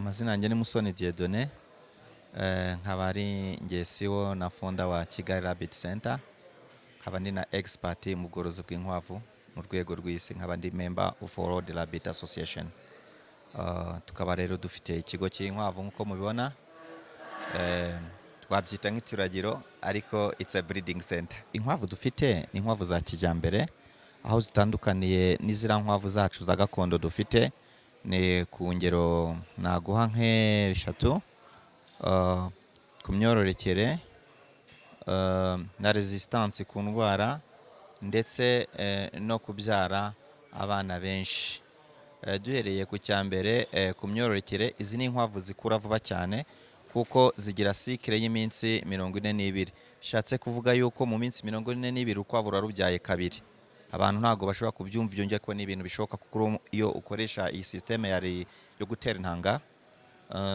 Amazina yanjye ni Musoni Dieudonné, nkaba ari nge CEO na founder wa Kigali Rabbit Center, nkaba ndi na expert mu bworozi bw'inkwavu mu rwego rw'isi, nkaba ndi member of World Rabbit Association. Tukaba rero dufite ikigo cy'inkwavu nk'uko mubibona, twabyita nk'ituragiro ariko it's a breeding center. Inkwavu dufite ni inkwavu za kijyambere, aho zitandukaniye n'iziriya nkwavu zacu za gakondo dufite ni ku ngero naguha nk'eshatu: ku myororokere, na resistance ku ndwara, ndetse no kubyara abana benshi. Duhereye ku cya mbere, ku myororokere, izi ni inkwavu zikura vuba cyane kuko zigira cycle y'iminsi 42. Bishatse kuvuga yuko mu minsi 42 urukwavu ruba rubyaye kabiri. Abantu ntabwo bashobora kubyumva ibyo ngibyo, ariko ni ibintu bishoboka kuko iyo ukoresha iyi système yari yo gutera intanga,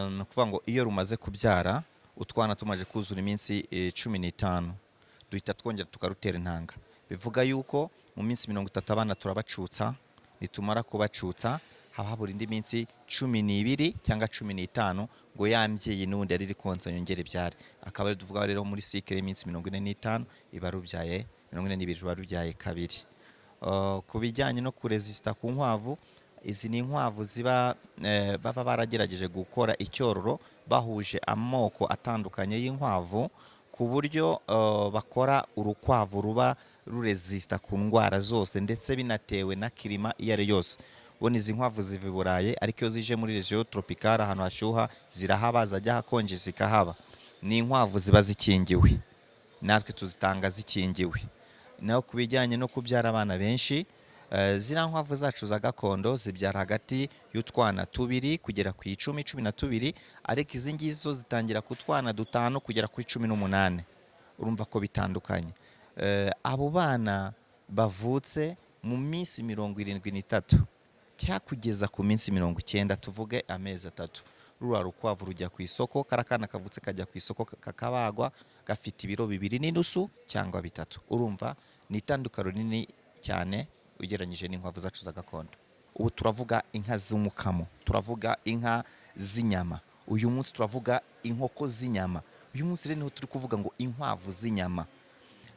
ni ukuvuga ngo iyo rumaze kubyara utwana tumaze kuzura iminsi 15, duhita twongera tukarutera intanga. Bivuga yuko mu minsi 30 abana turabacutsa. Nitumara kubacutsa, haba habura indi minsi 12 cyangwa 15 ngo ya mbyeyi n'ubundi yari iri konsa yongere ibyare. Akaba ari tuvuga rero muri cycle y'iminsi 45 iba rubyaye, 42 ruba rubyaye kabiri. Ku bijyanye no kuresista ku nkwavu, izi ni inkwavu ziba baba baragerageje gukora icyororo bahuje amoko atandukanye y'inkwavu, ku buryo bakora urukwavu ruba ruresista ku ndwara zose, ndetse binatewe na climat iyo ari yose. Ubona izi nkwavu ziva i Burayi, ariko iyo zije muri région tropicale, ahantu hashyuha zirahaba, zajya ahakonje zikahaba. Ni inkwavu ziba zikingiwe, natwe tuzitanga zikingiwe. Naho ku bijyanye no kubyara abana benshi, ziriya nkwavu zacu za gakondo zibyara hagati y'utwana tubiri kugera ku 10, 12, ariko izi ngizi zo zitangira ku twana dutanu kugera kuri 18. Urumva ko bitandukanye. Abo bana bavutse mu minsi 73 cyangwa kugeza ku minsi 90, tuvuge amezi 3, ruriya rukwavu rujya ku isoko. Kariya kana kavutse kajya ku isoko kakabagwa gafite ibiro 2.5 cyangwa 3. Urumva ni itandukaniro rinini cyane ugereranyije n'inkwavu zacu za gakondo. Ubu turavuga inka z'umukamo, turavuga inka z'inyama, uyu munsi turavuga inkoko z'inyama, uyu munsi rero niho turi kuvuga ngo inkwavu z'inyama.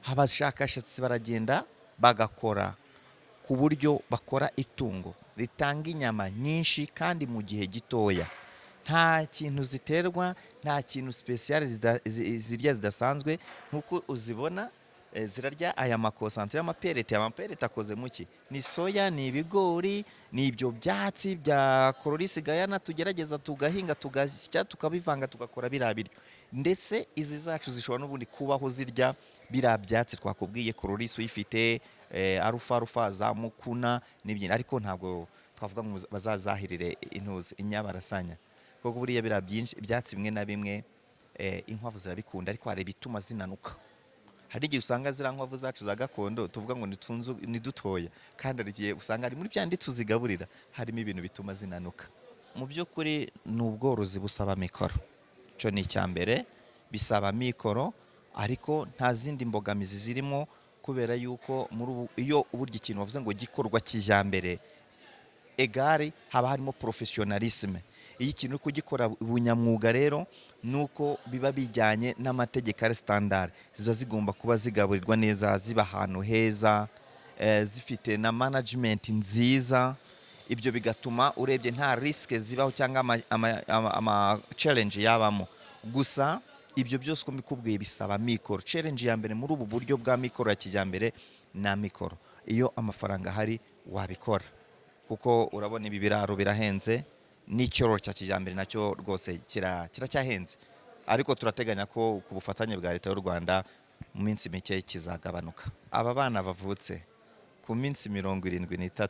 Abashakashatsi baragenda bagakora ku buryo bakora itungo ritanga inyama nyinshi kandi mu gihe gitoya. Nta kintu ziterwa, nta kintu spécial zirya zidasanzwe. Nk'uko uzibona, zirarya aya ma concentré y'ama pellets. Aya ma pellets akoze mu ki? Ni soya, ni ibigori, ni ibyo byatsi bya Corilis gayana tugerageza tugahinga, tugasya, tukabivanga, tugakora biriya biryo. Ndetse izi zacu zishobora n'ubundi kubaho zirya biriya byatsi twakubwiye, Corilis uyifite, alfalfa za mukuna n'ibindi, ariko ntabwo twavuga ngo bazazahirire intuzi inyabarasanya, kuko buriya biriya byinshi ibyatsi bimwe na bimwe, inkwavu zirabikunda, ariko hari ibituma zinanuka. Hari igihe usanga ziriya nkwavu zacu za gakondo tuvuga ngo ni dutoya, kandi hari igihe usanga hari muri bya ndi tuzigaburira harimo ibintu bituma zinanuka. Mu by'ukuri ni ubworozi busaba mikoro, icyo ni icya mbere, bisaba mikoro, ariko nta zindi mbogamizi zirimo, kubera yuko muri ubu iyo burya ikintu bavuze ngo gikorwa kijyambere, egare haba harimo professionnalisme. Iyo ikintu uri kugikora bunyamwuga rero, ni uko biba bijyanye n'amategeko ari standard. Ziba zigomba kuba zigaburirwa neza, ziba ahantu heza, zifite na management nziza. Ibyo bigatuma urebye nta risque zibaho cyangwa ama challenge yabamo. Gusa ibyo byose uko mbikubwiye bisaba mikoro. Challenge ya mbere muri ubu buryo bwa mikoro ya kijyambere ni amikoro. Iyo amafaranga ahari wabikora, kuko urabona ibi biraro birahenze, n'icyororo cya kijyambere nacyo rwose kiracyahenze, ariko turateganya ko ku bufatanye bwa Leta y'u Rwanda mu minsi mike kizagabanuka. Aba bana bavutse ku minsi 73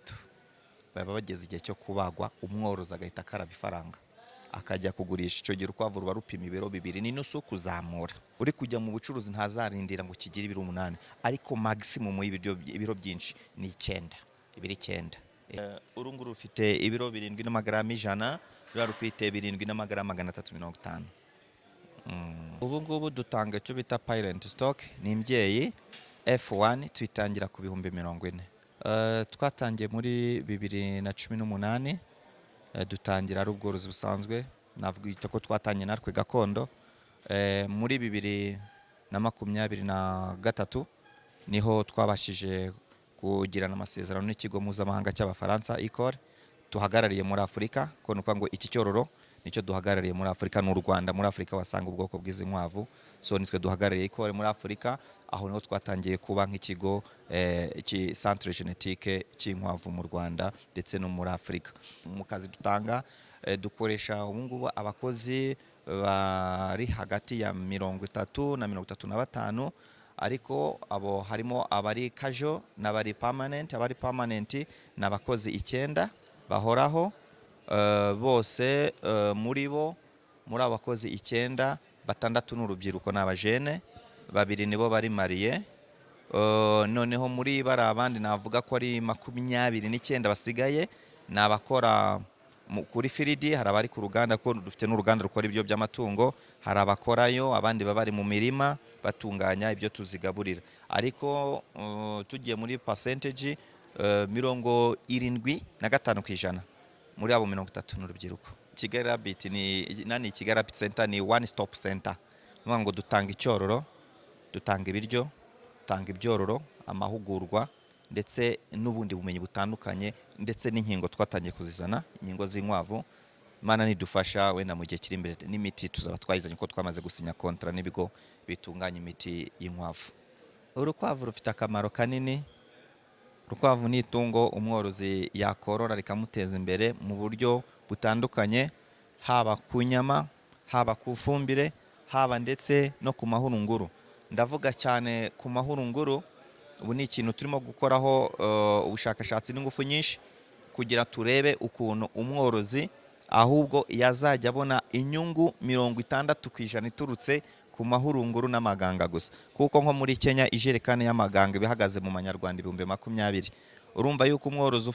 baba bageze igihe cyo kubagwa, umworozi agahita akaraba ifaranga akajya kugurisha. Icyo gihe urukwavu ruba rupima ibiro 2.5 kuzamura. Uri kujya mu bucuruzi ntazarindira ngo kigire ibiro 8, ariko maximum y'ibiryo ibiro byinshi ni 9, ibiro 9. Uru nguru rufite ibiro 7 n'amagarama 100, ruriya rufite 7 n'amagarama 350. Ubu ngubu dutanga icyo bita parent stock, ni imbyeyi F1, tuyitangira ku 40,000. Twatangiye muri 2018, dutangira ari ubworozi busanzwe. Navuga ko twatangiye natwe gakondo. Muri 2023 niho twabashije kugirana amasezerano n'ikigo mpuzamahanga cy'Abafaransa ICOR tuhagarariye muri Afurika, ko ni ukuvuga ngo iki cyororo nicyo duhagarariye muri Afurika, ni u Rwanda muri Afurika wasanga ubwoko bw'izi nkwavu. So nitwe duhagarariye ICOR muri Afurika. Aho niho twatangiye kuba nk'ikigo centre génétique cy'inkwavu mu Rwanda ndetse no muri Afurika. Mu kazi dutanga, dukoresha ubu ngubu abakozi bari hagati ya 30 na 35, ariko abo harimo abari casual n'abari permanent. Abari permanent ni abakozi 9 bahoraho. Bose muri bo, muri abo bakozi 9, batandatu ni urubyiruko, ni abajene, babiri nibo bari marié. Noneho muri bari abandi navuga ko ari 29 basigaye ni abakora kuri field. Hari abari ku ruganda, ko dufite n'uruganda rukora ibyo by'amatungo, hari abakorayo, abandi baba bari mu mirima batunganya ibyo tuzigaburira. Ariko tugiye muri percentage, 75% muri abo 30 ni urubyiruko. Kigali Rabbit ni nani, Kigali Rabbit Center ni one stop center. Ni ukuvuga ngo dutanga icyororo, dutanga ibiryo, dutanga ibyororo, amahugurwa ndetse n'ubundi bumenyi butandukanye, ndetse n'inkingo twatangiye kuzizana, inkingo z'inkwavu. Imana nidufasha, wenda mu gihe kiri imbere n'imiti tuzaba twayizanye, kuko twamaze gusinya contrat n'ibigo bitunganya imiti y'inkwavu. Urukwavu rufite akamaro kanini. Urukwavu ni itungo umworozi yakorora rikamuteza imbere mu buryo butandukanye, haba ku nyama, haba ku fumbire, haba ndetse no ku mahurunguru. Ndavuga cyane ku mahurunguru. Ubu ni ikintu turimo gukoraho ubushakashatsi n'ingufu nyinshi kugira turebe ukuntu umworozi ahubwo yazajya abona inyungu 60% iturutse ku mahurunguru n'amaganga gusa, kuko nko muri Kenya ijerekani y'amaganga iba ihagaze mu manyarwanda 20,000. Urumva yuko umworozi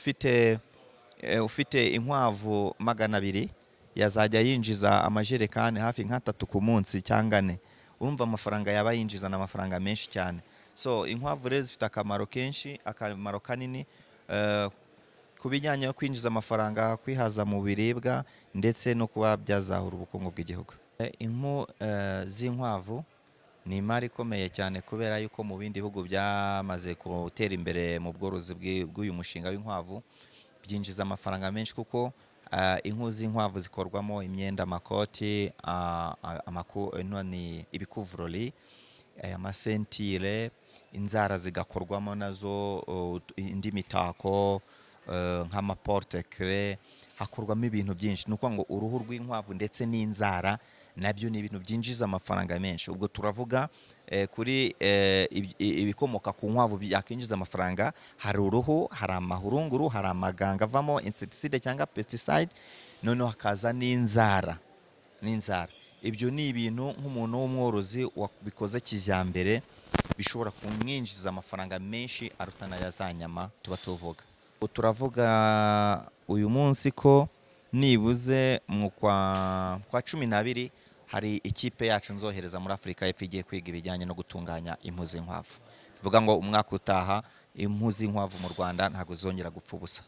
ufite inkwavu 200 yazajya yinjiza amajerekani hafi nk'atatu ku munsi cyangwa ane. Urumva amafaranga yaba yinjiza ni amafaranga menshi cyane. So inkwavu rero zifite akamaro kenshi, akamaro kanini ku bijyanye no kwinjiza amafaranga, kwihaza mu biribwa ndetse no kuba byazahura ubukungu bw'igihugu. Impu z'inkwavu ni imari ikomeye cyane, kubera yuko mu bindi bihugu byamaze gutera imbere mu bworozi bw'uyu mushinga w'inkwavu byinjiza amafaranga menshi, kuko impu z'inkwavu zikorwamo imyenda, amakoti, ni ibikuvurori, amaceintures, inzara zigakorwamo nazo indi mitako nk'amaporte-clés, hakorwamo ibintu byinshi. Ni ukuvuga ngo uruhu rw'inkwavu ndetse n'inzara nabyo ni ibintu byinjiza amafaranga menshi. Ubwo turavuga kuri ibikomoka ku nkwavu byakwinjiza amafaranga: hari uruhu, hari amahurunguru, hari amaganga avamo insecticide cyangwa pesticide, noneho hakaza n'inzara. Ibyo ni ibintu nk'umuntu w'umworozi wabikoze kijyambere bishobora kumwinjiza amafaranga menshi aruta n'aya za nyama tuba tuvuga. Turavuga uyu munsi ko nibuze mu kwa 12 hari ikipe yacu nzohereza muri Afurika y'Epfo igiye kwiga ibijyanye no gutunganya impu z'inkwavu. Bivuga ngo umwaka utaha impu z'inkwavu mu Rwanda ntabwo zongera gupfa ubusa.